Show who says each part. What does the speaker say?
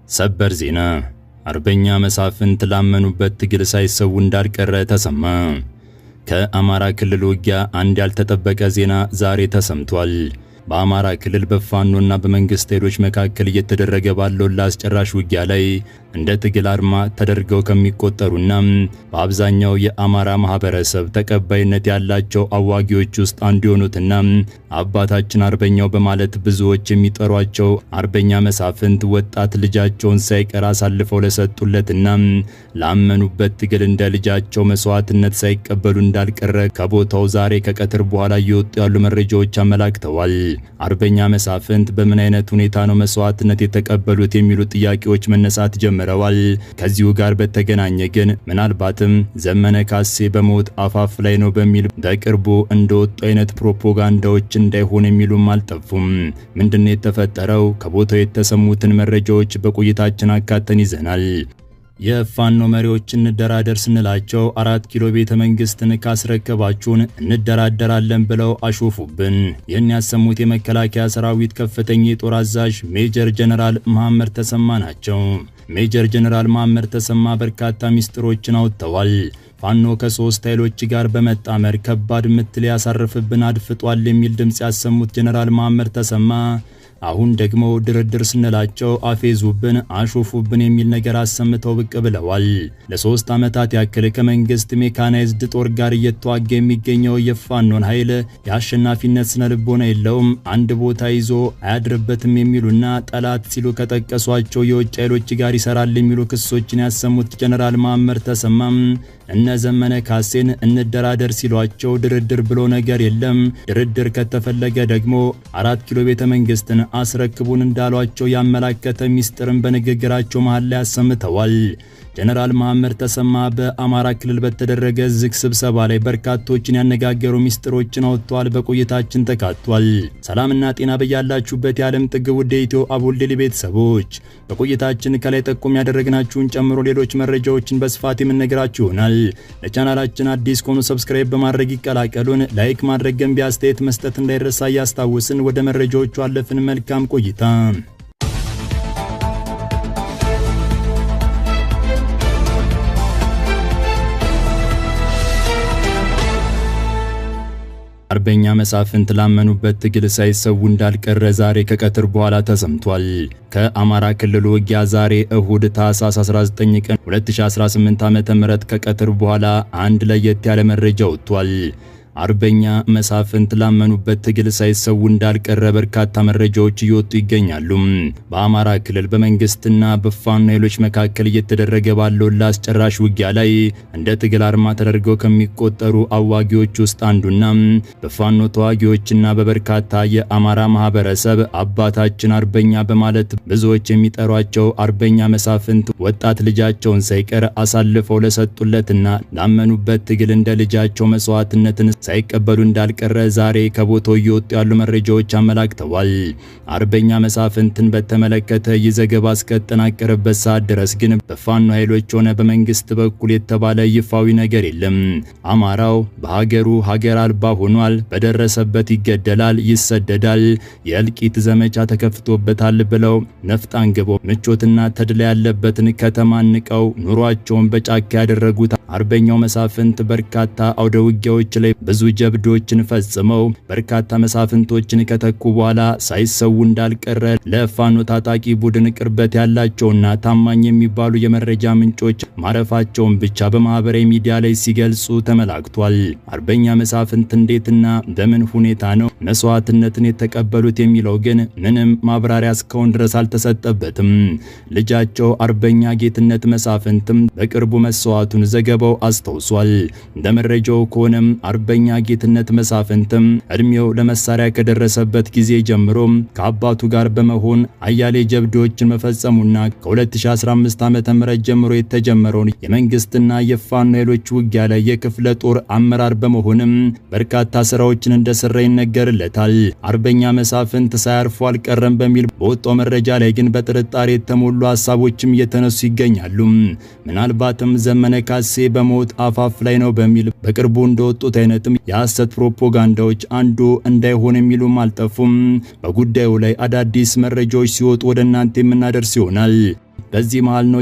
Speaker 1: ሰበር ዜና! አርበኛ መሳፍንት ላመኑበት ትግል ሳይሰዉ እንዳልቀረ ተሰማ። ከአማራ ክልል ውጊያ አንድ ያልተጠበቀ ዜና ዛሬ ተሰምቷል። በአማራ ክልል በፋኖና በመንግስት ኃይሎች መካከል እየተደረገ ባለው አስጨራሽ ውጊያ ላይ እንደ ትግል አርማ ተደርገው ከሚቆጠሩና በአብዛኛው የአማራ ማህበረሰብ ተቀባይነት ያላቸው አዋጊዎች ውስጥ አንዱ የሆኑትና አባታችን አርበኛው በማለት ብዙዎች የሚጠሯቸው አርበኛ መሳፍንት ወጣት ልጃቸውን ሳይቀር አሳልፈው ለሰጡለትና ላመኑበት ትግል እንደ ልጃቸው መስዋዕትነት ሳይቀበሉ እንዳልቀረ ከቦታው ዛሬ ከቀትር በኋላ እየወጡ ያሉ መረጃዎች አመላክተዋል። አርበኛ መሳፍንት በምን አይነት ሁኔታ ነው መስዋዕትነት የተቀበሉት የሚሉ ጥያቄዎች መነሳት ጀምረዋል። ከዚሁ ጋር በተገናኘ ግን ምናልባትም ዘመነ ካሴ በሞት አፋፍ ላይ ነው በሚል በቅርቡ እንደወጡ አይነት ፕሮፓጋንዳዎች እንዳይሆን የሚሉም አልጠፉም። ምንድነው የተፈጠረው? ከቦታው የተሰሙትን መረጃዎች በቆይታችን አካተን ይዘናል። የፋኖ መሪዎች እንደራደር ስንላቸው 4 ኪሎ ቤተ መንግስትን ካስረከባችሁን እንደራደራለን ብለው አሾፉብን። ይህን ያሰሙት የመከላከያ ሰራዊት ከፍተኛ የጦር አዛዥ ሜጀር ጀነራል መሐመድ ተሰማ ናቸው። ሜጀር ጀነራል መሐመድ ተሰማ በርካታ ሚስጥሮችን አውጥተዋል። ፋኖ ከሶስት ኃይሎች ጋር በመጣመር ከባድ ምት ሊያሳርፍብን አድፍጧል የሚል ድምጽ ያሰሙት ጀነራል መሐመድ ተሰማ አሁን ደግሞ ድርድር ስንላቸው አፌዙብን፣ አሾፉብን የሚል ነገር አሰምተው ብቅ ብለዋል። ለ3 ዓመታት ያክል ከመንግስት ሜካናይዝድ ጦር ጋር እየተዋጋ የሚገኘው የፋኖን ኃይል የአሸናፊነት ስነ ልቦና የለውም፣ አንድ ቦታ ይዞ አያድርበትም የሚሉና ጠላት ሲሉ ከጠቀሷቸው የውጭ ኃይሎች ጋር ይሰራል የሚሉ ክሶችን ያሰሙት ጀነራል መሐመድ ተሰማም እነ ዘመነ ካሴን እንደራደር ሲሏቸው ድርድር ብሎ ነገር የለም፣ ድርድር ከተፈለገ ደግሞ 4 ኪሎ ቤተ መንግስትን አስረክቡን እንዳሏቸው ያመላከተ ሚስጥርን በንግግራቸው መሃል ላይ አሰምተዋል። ጀነራል መሐመድ ተሰማ በአማራ ክልል በተደረገ ዝግ ስብሰባ ላይ በርካቶችን ያነጋገሩ ሚስጥሮችን አውጥተዋል። በቆይታችን ተካቷል። ሰላምና ጤና በያላችሁበት የዓለም ጥግ ውድ የኢትዮ አቦል ዴሊ ቤተሰቦች፣ በቆይታችን ከላይ ጠቆም ያደረግናችሁን ጨምሮ ሌሎች መረጃዎችን በስፋት የምንነግራችሁ ይሆናል። ለቻናላችን አዲስ ከሆኑ subscribe በማድረግ ይቀላቀሉን። Like ማድረግ፣ ገንቢ አስተያየት መስጠት እንዳይረሳ እያስታወስን ወደ መረጃዎቹ አለፍን። መልካም ቆይታ። አርበኛ መሳፍንት ላመኑበት ትግል ሳይሰዉ እንዳልቀረ ዛሬ ከቀትር በኋላ ተሰምቷል። ከአማራ ክልል ውጊያ ዛሬ እሁድ ታህሳስ 19 ቀን 2018 ዓ.ም ከቀትር በኋላ አንድ ለየት ያለ መረጃ ወጥቷል። አርበኛ መሳፍንት ላመኑበት ትግል ሳይሰዉ እንዳልቀረ በርካታ መረጃዎች እየወጡ ይገኛሉ። በአማራ ክልል በመንግስትና በፋኖ ኃይሎች መካከል እየተደረገ ባለው አስጨራሽ ውጊያ ላይ እንደ ትግል አርማ ተደርገው ከሚቆጠሩ አዋጊዎች ውስጥ አንዱና በፋኖ ተዋጊዎችና በበርካታ የአማራ ማህበረሰብ አባታችን አርበኛ በማለት ብዙዎች የሚጠሯቸው አርበኛ መሳፍንት ወጣት ልጃቸውን ሳይቀር አሳልፈው ለሰጡለትና ላመኑበት ትግል እንደ ልጃቸው መስዋዕትነትን ሳይቀበሉ እንዳልቀረ ዛሬ ከቦታው እየወጡ ያሉ መረጃዎች አመላክተዋል። አርበኛ መሳፍንትን በተመለከተ ይህ ዘገባ እስከተጠናቀረበት ሰዓት ድረስ ግን በፋኖ ኃይሎች ሆነ በመንግስት በኩል የተባለ ይፋዊ ነገር የለም። አማራው በሀገሩ ሀገር አልባ ሆኗል፣ በደረሰበት ይገደላል፣ ይሰደዳል፣ የእልቂት ዘመቻ ተከፍቶበታል ብለው ነፍጥ አንግበው ምቾትና ተድላ ያለበትን ከተማ ንቀው ኑሯቸውን በጫካ ያደረጉት አርበኛው መሳፍንት በርካታ አውደ ውጊያዎች ላይ ብዙ ጀብዶችን ፈጽመው በርካታ መሳፍንቶችን ከተኩ በኋላ ሳይሰዉ እንዳልቀረ ለፋኖ ታጣቂ ቡድን ቅርበት ያላቸውና ታማኝ የሚባሉ የመረጃ ምንጮች ማረፋቸውን ብቻ በማህበራዊ ሚዲያ ላይ ሲገልጹ ተመላክቷል። አርበኛ መሳፍንት እንዴትና በምን ሁኔታ ነው መስዋዕትነትን የተቀበሉት የሚለው ግን ምንም ማብራሪያ እስካሁን ድረስ አልተሰጠበትም። ልጃቸው አርበኛ ጌትነት መሳፍንትም በቅርቡ መስዋዕቱን ዘገባው አስታውሷል። እንደ መረጃው ከሆነም አርበኛ ጌትነት መሳፍንትም እድሜው ለመሳሪያ ከደረሰበት ጊዜ ጀምሮ ከአባቱ ጋር በመሆን አያሌ ጀብዶችን መፈጸሙና ከ2015 ዓ.ም ጀምሮ የተጀመረውን የመንግስትና የፋኖ ኃይሎች ውጊያ ላይ የክፍለ ጦር አመራር በመሆንም በርካታ ስራዎችን እንደሰራ ይነገርለታል። አርበኛ መሳፍንት ሳያርፉ አልቀረም በሚል በወጣው መረጃ ላይ ግን በጥርጣሬ የተሞሉ ሀሳቦችም እየተነሱ ይገኛሉ። ምናልባትም ዘመነ ካሴ በሞት አፋፍ ላይ ነው በሚል በቅርቡ እንደወጡት አይነትም የሐሰት ፕሮፓጋንዳዎች አንዱ እንዳይሆን የሚሉም አልጠፉም። በጉዳዩ ላይ አዳዲስ መረጃዎች ሲወጡ ወደ እናንተ የምናደርስ ይሆናል። በዚህ መሃል ነው